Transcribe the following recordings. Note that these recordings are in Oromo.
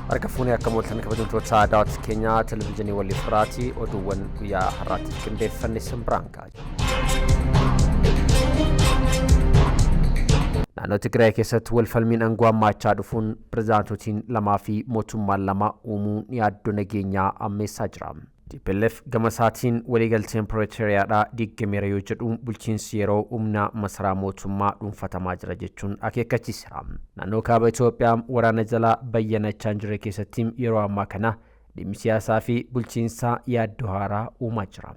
Harka fuunee akka mooltan kabajamtoota daawwattoota keenyaa televezyiinii waliif irraati oduuwwan guyyaa har'aatiif qindeeffanne isin biraan ga'a. Naannoo Tigraay keessatti walfalmiin aangoo hammaachaa dhufuun pirezidaantotiin lamaa fi mootummaan lama uumuun yaaddoo nageenyaa ammeessaa jira. Tplf gama isaatiin waliigalteen Pirooteriyaadhaa diiggameera yoo jedhu bulchiinsi yeroo humna masaraa mootummaa dhuunfatamaa jira jechuun akeekkachiiseera. Naannoo kaaba Itoophiyaa waraana jalaa bayyanachaa hin jirre keessatti yeroo ammaa kana dhimmi siyaasaa fi bulchiinsaa yaaddoo haaraa uumaa jira.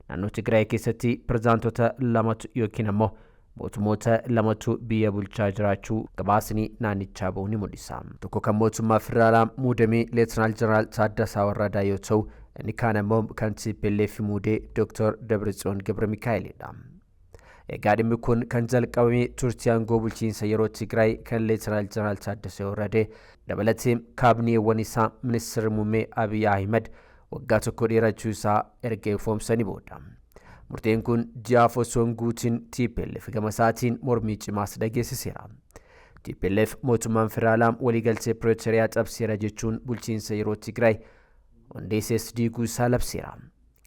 Naannoo Tigraay keessatti pirezidaantota lamatu yookiin ammoo Mootummoota lamatu biyya bulchaa jiraachuu gabaasni naannichaa bahu ni mul'isa. Tokko kan mootummaa federaalaa muudame Leetanaal Jeneraal Taaddasaa Warradaa yoo ta'u, inni kaan ammoo kan tplf muude Dr. Dabratsiyoon Gabramikaa'elidha. Egaa dhimmi kun kan jalqabame turtii aangoo bulchiinsa yeroo Tigraay kan Leetanaal Jeneraal Taaddasee Warradee dabalatee kaabniyeewwan isaa Ministirri Muummee Abiy Ahimad waggaa tokko dheerachuu isaa erga ifoomsanii booda. Murteen kun ji'aaf osoo hin guutin tplf gama isaatiin mormii cimaas dhageessiseera. Tplf mootummaan federaalaa waliigaltee Pirooteriyaa cabseera jechuun bulchiinsa yeroo Tigraay hundeesses diiguu isaa labseera.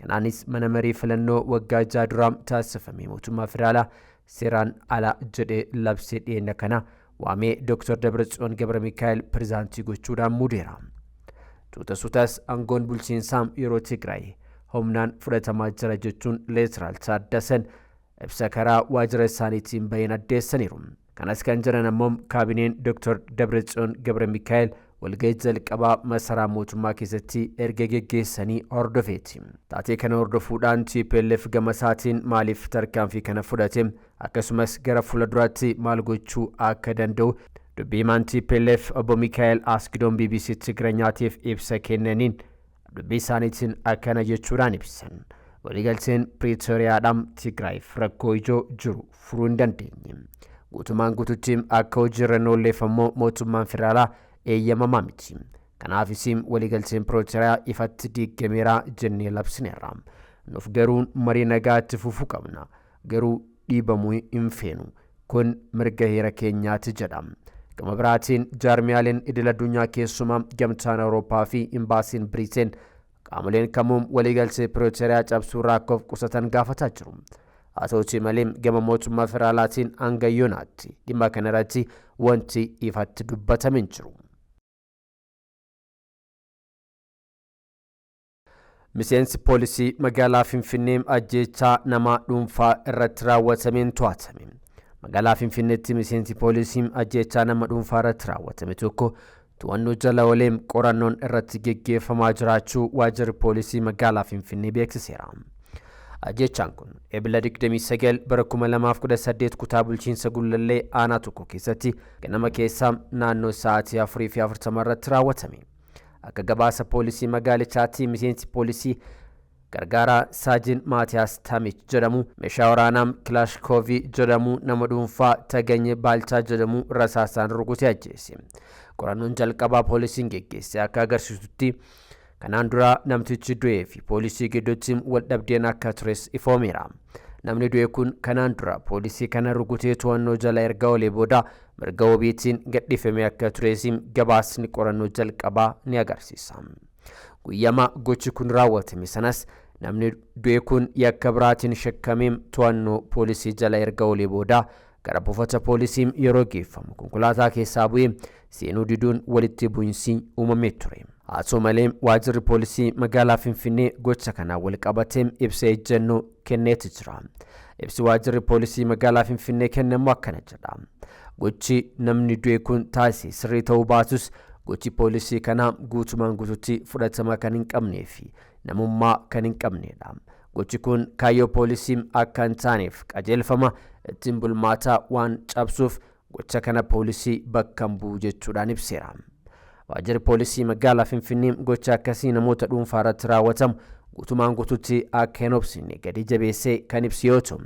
Kanaanis mana marii filannoo waggaa ja'a duraa taasifame mootummaa federaalaa seeraan ala jedhee labsee dhiyeenya kana waamee Dr. Dabratsiyoon Gabramikaa'el pirezidaantii gochuudhaan muudeera. Tuuta suutas aangoon bulchiinsaa yeroo Tigraay humnaan fudhatamaa jira jechuun Leeteraal Taaddasan ibsa karaa waajjira isaaniitiin baheen addeessaniiru. Kanas kan jedhan ammoo kaabineen Dr. Dabratsiyoon Gabramikaa'el walgahii jalqabaa masaraa mootummaa keessatti erga geggeessanii hordofeeti. Taatee kana hordofuudhaan tplf gama isaatiin maaliif tarkaanfii kana fudhate akkasumas gara fuulduraatti maal gochuu akka danda'u dubbii himaan tplf obbo Mikaa'el Asgidoon BBC Tigireenyaatiif ibsa kennaniin dubbii isaaniitiin akkana jechuudhaan ibsan. Waliigalteen Piriitooriyaadhaan Tigraayiif rakkoo ijoo jiru furuu hin dandeenye. Guutumaan guututti akka hojiirra hin oolleef ammoo mootummaan federaalaa eeyyamamaa miti. Kanaafis waliigalteen Piriitooriyaa ifatti diigameera jennee labsineerra. Nuuf garuu marii nagaa itti fufuu qabna. Garuu dhiibamuu hin feenu. Kun mirga heera keenyaati jedha. Gama biraatiin jaarmiyaaleen idil addunyaa keessumaa gamtaan Awurooppaa fi imbaasiin Biriiteen qaamoleen kamuu waliigaltee Pirooteriyaa cabsuu rakkoof qusatan gaafataa jiru. Haa ta'utii malee gama mootummaa federaalaatiin hanga yoonaatti dhimma kanarratti wanti ifatti dubbatame hin jiru. Miseensi poolisii magaalaa Finfinnee ajjeechaa nama dhuunfaa irratti raawwatameen to'atame. Magaalaa Finfinneetti miseensi poolisii ajjeechaa nama dhuunfaa irratti raawwatame tokko to'annoo jala oolee qorannoon irratti geggeeffamaa jiraachuu waajjirri poolisii magaalaa Finfinnee beeksiseera. Ajjeechaan kun Ebla 29 bara 2018 kutaa bulchiinsa Gullallee aanaa tokko keessatti ganama keessaa naannoo sa'aatii 4:40 irratti raawwatame. Akka gabaasa poolisii magaalichaatti miseensi poolisii gargaaraa Saajin Maatiyaas Tamich jedhamu meeshaa waraanaa Kilaashkoovii jedhamu nama dhuunfaa Tagany Baalchaa jedhamu rasaasaan rukutee ajjeese. Qorannoon jalqabaa poolisiin geggeesse akka agarsiisutti kanaan dura namtichi du'ee fi poolisii gidduutti wal dhabdeen akka tures ifoomeera. Namni du'e kun kanaan dura poolisii kana rukutee to'annoo jala erga oolee booda mirga wabiitiin gadhiifamee akka tures gabaasni qorannoo jalqabaa ni agarsiisa. Guyyama gochi kun raawwatame sanas namni du'e kun yakka biraatiin shakkamee to'annoo poolisii jala erga oolee booda gara buufata poolisii yeroo geeffamu konkolaataa keessaa bu'ee seenuu diduun walitti bu'iinsi uumamee ture. Haa ta'u malee waajjirri poolisii magaalaa Finfinnee gocha kanaan wal qabatee ibsa ejjennoo kenneeti jira. Ibsi waajjirri poolisii magaalaa Finfinnee kenne immoo akkana jedha. Gochi namni du'e kun taasise sirrii ta'uu baatus gochi poolisii kanaa guutumaan guututti fudhatama kan hin qabnee fi namummaa kan hin qabnedha. Gochi kun kaayyoo poolisii akka hin taaneef qajeelfama ittiin bulmaataa waan cabsuuf gocha kana poolisii bakka hin bu'u jechuudhaan ibseera. Waajjirri poolisii magaalaa Finfinnee gocha akkasii namoota dhuunfaa irratti raawwatamu guutumaan guututti akka hin obsine gadi jabeessee kan ibsu yoo ta'u,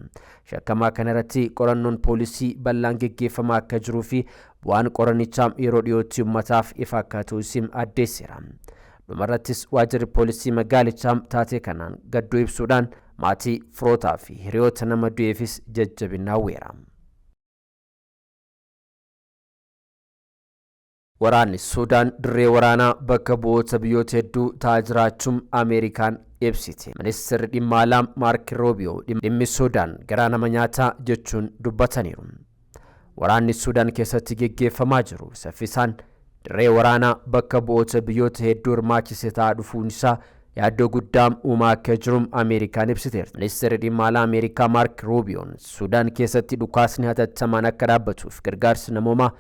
shakkamaa kana irratti qorannoon poolisii bal'aan geggeeffamaa akka jiruu fi bu'aan qorannichaa yeroo dhiyootti uummataaf ifa akka ta'us addeesseera. Dhumarrattis waajjirri poolisii magaalichaa taatee kanaan gadduu ibsuudhaan maatii, firootaa fi hiriyoota nama du'eefis jajjabina hawweera. Waraanni Suudaan dirree waraanaa bakka bu'oota biyyoota hedduu ta'aa jiraachuun Ameerikaan ibsite. Ministeerri dhimma alaa Maark Ruubiyoo dhimmi Suudaan garaa nama nyaataa jechuun dubbataniiru. Waraanni Suudaan keessatti geggeeffamaa jiru saffisaan dirree waraanaa bakka bu'oota biyyoota hedduu hirmaachise ta'aa dhufuun isaa yaaddoo guddaa uumaa akka jiru Ameerikaan ibsiteerti. Ministeerri dhimma alaa Ameerikaa Maark Ruubiyoon Suudaan keessatti dhukaasni hatattamaan akka dhaabbatuuf gargaarsi namoomaa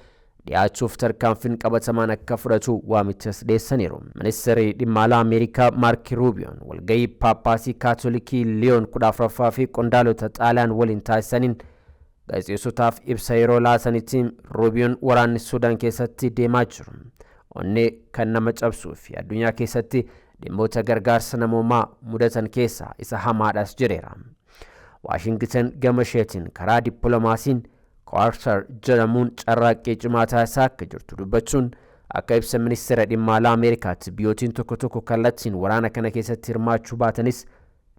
dhiyaachuuf tarkaanfiin qabatamaan akka fudhatu waamichas dhiyeessaniiru. Ministeerri dhimma alaa Ameerikaa Maark Ruubiyoon walgahii Paappaasii Kaatolikii Liyoon 14ffaa fi qondaalota Xaaliyaan waliin taasisaniin gaazexeessotaaf ibsa yeroo laatanitti Ruubiyoon waraanni Suudaan keessatti deemaa jiru onnee kan nama cabsuu fi addunyaa keessatti dhimmoota gargaarsa namoomaa mudatan keessaa isa hamaadhas jedheera. Waashingitan gama isheetiin karaa dippiloomaasiin Qatar jedhamuun carraaqqii cimaa taasisaa akka jirtu dubbachuun, akka ibsa ministeera dhimma alaa Ameerikaatti biyyootiin tokko tokko kallattiin waraana kana keessatti hirmaachuu baatanis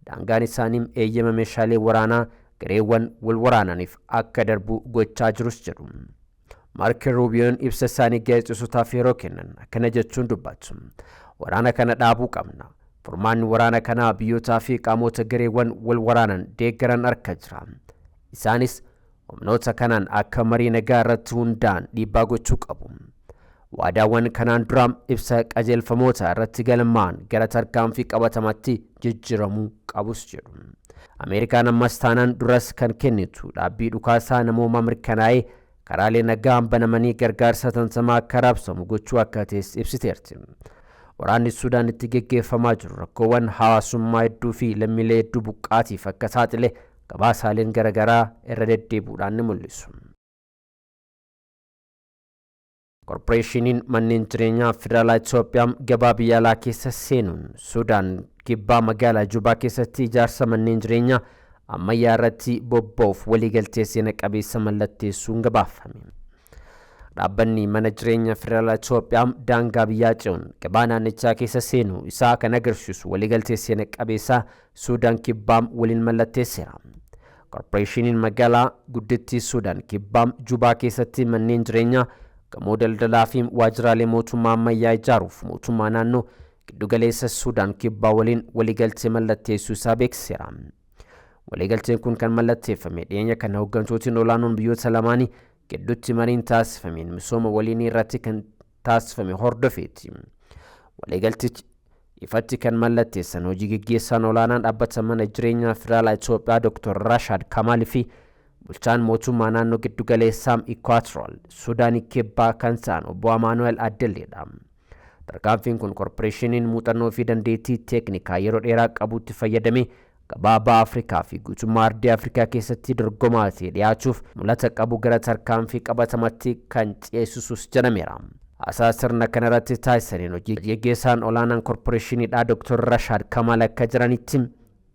daangaan isaanii eeyyama meeshaalee waraanaa gareewwan wal waraananiif akka darbu gochaa jirus jedhu. Maark Ruubiyoon ibsa isaanii gaazexeessotaaf yeroo kennan akkana jechuun dubbatu. Waraana kana dhaabuu qabna. Furmaanni waraana kanaa biyyootaa fi qaamota gareewwan wal waraanan deeggaran harka jira. Isaanis humnoota kanaan akka marii nagaa irratti hundaa'an dhiibbaa gochuu qabu. Waadaawwan kanaan dura ibsa qajeelfamoota irratti galmaa'an gara tarkaanfii qabatamatti jijjiiramuu qabus jedhu. Ameerikaan ammas taanaan duras kan kennitu dhaabbii dhukaasaa namoomaa mirkanaa'ee karaalee nagaa banamanii gargaarsa hatattamaa akka raabsamu gochuu akka ta'es ibsiteerti. Waraanni Suudaan itti geggeeffamaa jiru rakkoowwan hawaasummaa hedduu fi lammiilee hedduu buqqaatiif akka saaxile gabaasaaleen garaagaraa irra deddeebi'uudhaan ni mul'isu. Korporeeshiniin manneen jireenyaa federaalaa Itoophiyaa gabaa biyya alaa keessa seenuun Suudaan kibbaa magaalaa Jubaa keessatti ijaarsa manneen jireenyaa ammayyaa irratti bobba'uuf waliigaltee seena qabeessa mallatteessuun gabaafame. Dhaabbanni mana jireenya federaalaa Itoophiyaa daangaa biyyaa ce'uun gabaa naannichaa keessa seenuu isaa kan agarsiisu waliigaltee seena qabeessa Suudaan kibbaa waliin mallatteesseera. Korporeeshiniin magaalaa guddittii Suudaan kibbaa Jubaa keessatti manneen jireenyaa, gamoo daldalaa fi waajjiraalee mootummaa ammayyaa ijaaruuf mootummaa naannoo giddugaleessa Suudaan kibbaa waliin waliigaltee mallatteessuu isaa beeksiseera. Waliigalteen kun kan mallatteeffame dhiyeenya kana hooggantootiin olaanoon biyyoota lamaanii gidduutti mariin taasifameen misooma waliinii irratti kan taasifame hordofeeti. Waliigaltichi ifatti kan mallatteessan hojii geggeessaan olaanaan dhaabbata mana jireenyaa federaalaa Itoophiyaa Dr. Rashaad Kamaal fi bulchaan mootummaa naannoo giddugaleessaa Ikwaatorool Suudaanii kibbaa kan ta'an obbo Amaanu'el Addelleedha. Tarkaanfiin kun korporeeshiniin muuxannoo fi dandeettii teeknikaa yeroo dheeraa qabutti fayyadamee gabaa baha Afrikaa fi guutummaa ardii Afrikaa keessatti dorgomaa ta'e dhiyaachuuf mul'ata qabu gara tarkaanfii qabatamatti kan ceesisus jedhameera. Haasaa sirna kanarratti taasisaniin hojii geggeessaan olaanaan korporeeshiniidhaa Dr. Rashaad Kamaal akka jiranitti,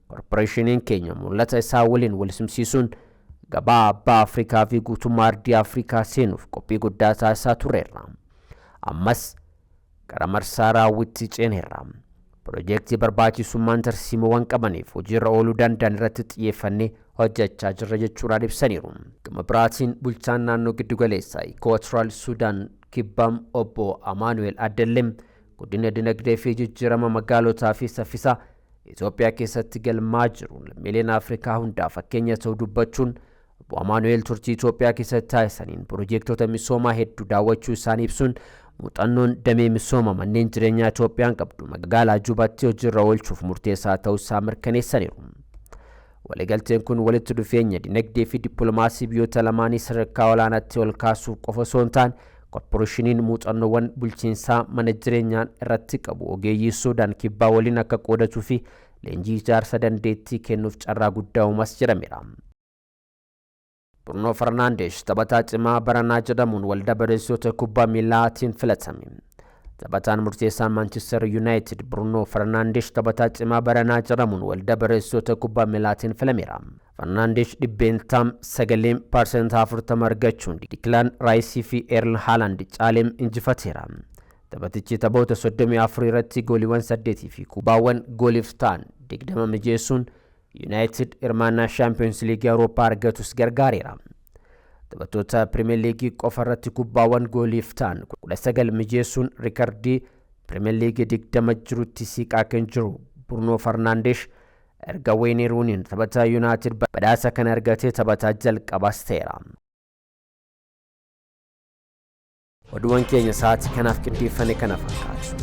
korporeeshiniin keenya mul'ata isaa waliin wal simsiisuun gabaa baha Afrikaa fi guutummaa ardii Afrikaa seenuuf qophii guddaa taasisaa turreerra. Ammas gara marsaa raawwitti ceeneerra. Piroojeektii barbaachisummaan tarsiimoowwan qabaniif hojiirra ooluu danda'an irratti xiyyeeffannee hojjechaa jirra jechuudhaan ibsaniiru. Gama biraatiin bulchaan naannoo giddugaleessaa Ikootoraal Suudaan Kibbam obbo Amaanu'el Addellem guddina dinagdee fi jijjiirama magaalotaa fi saffisa Itoophiyaa keessatti galmaa jiru lammiileen Afrikaa hundaa fakkeenya ta'uu dubbachuun, obbo Amaanu'el turtii Itoophiyaa keessatti taasisaniin piroojeektota misoomaa hedduu daawwachuu isaanii ibsuun, muuxannoon damee misooma manneen jireenyaa Itoophiyaan qabdu magaalaa Jubaatti hojiirra oolchuuf murteessaa ta'uu isaa mirkaneessaniiru. Waliigalteen kun walitti dhufeenya dinagdee fi dippiloomaasii biyyoota lamaanii sadarkaa olaanaatti ol kaasuuf qofa osoo hin taane, korporeeshiniin muuxannoowwan bulchiinsaa mana jireenyaa irratti qabu ogeeyyii Suudaan kibbaa waliin akka qoodatuu fi leenjii ijaarsa dandeettii kennuuf carraa guddaa uumas jedhameera. Bruno Fernandes taphataa cimaa baranaa jedhamuun waldaa barreessitoota kubbaa miilaatiin filatame. Taphataan murteessaan Manchester United Bruno Fernandes taphataa cimaa baranaa jedhamuun waldaa barreessitoota kubbaa miilaatiin filameera. Fernandes 9% argachuun Declan Rice fi Erling Haaland caaleem injifateera. Taphatichi taphoota 34 irratti gooliiwwan 8 fi kubbaawwan gooliif ta'an 20 mijeessuun United hirmaannaa Shaampiyoons Liigii Awurooppaa argatus gargaareera. Taphattoota Pirimeer Liigii qofa irratti kubbaawwan gooliif ta'an 19 mijeessuun riikardii Pirimeer Liigii 20 jirutti siiqaa kan jiru Bruno Fernandes erga Wayne Rooney'n taphataa Yuunaayitid badhaasa kana argatee taphataa jalqabaas ta'eera. Oduuwwan keenya sa'aatii kanaaf qindeeffame kana fakkaatu.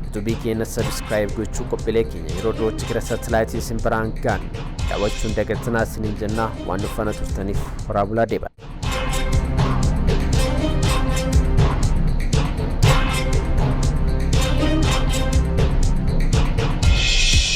Yuutuubii keenya subscribe gochuu, qophiilee keenya yeroo dhiyootti gara saatalaayitii isin biraan ga'an daawwachuun dagatinaa isiniin jennaa. Waan nuffana turtaniif horaa bulaa deeba.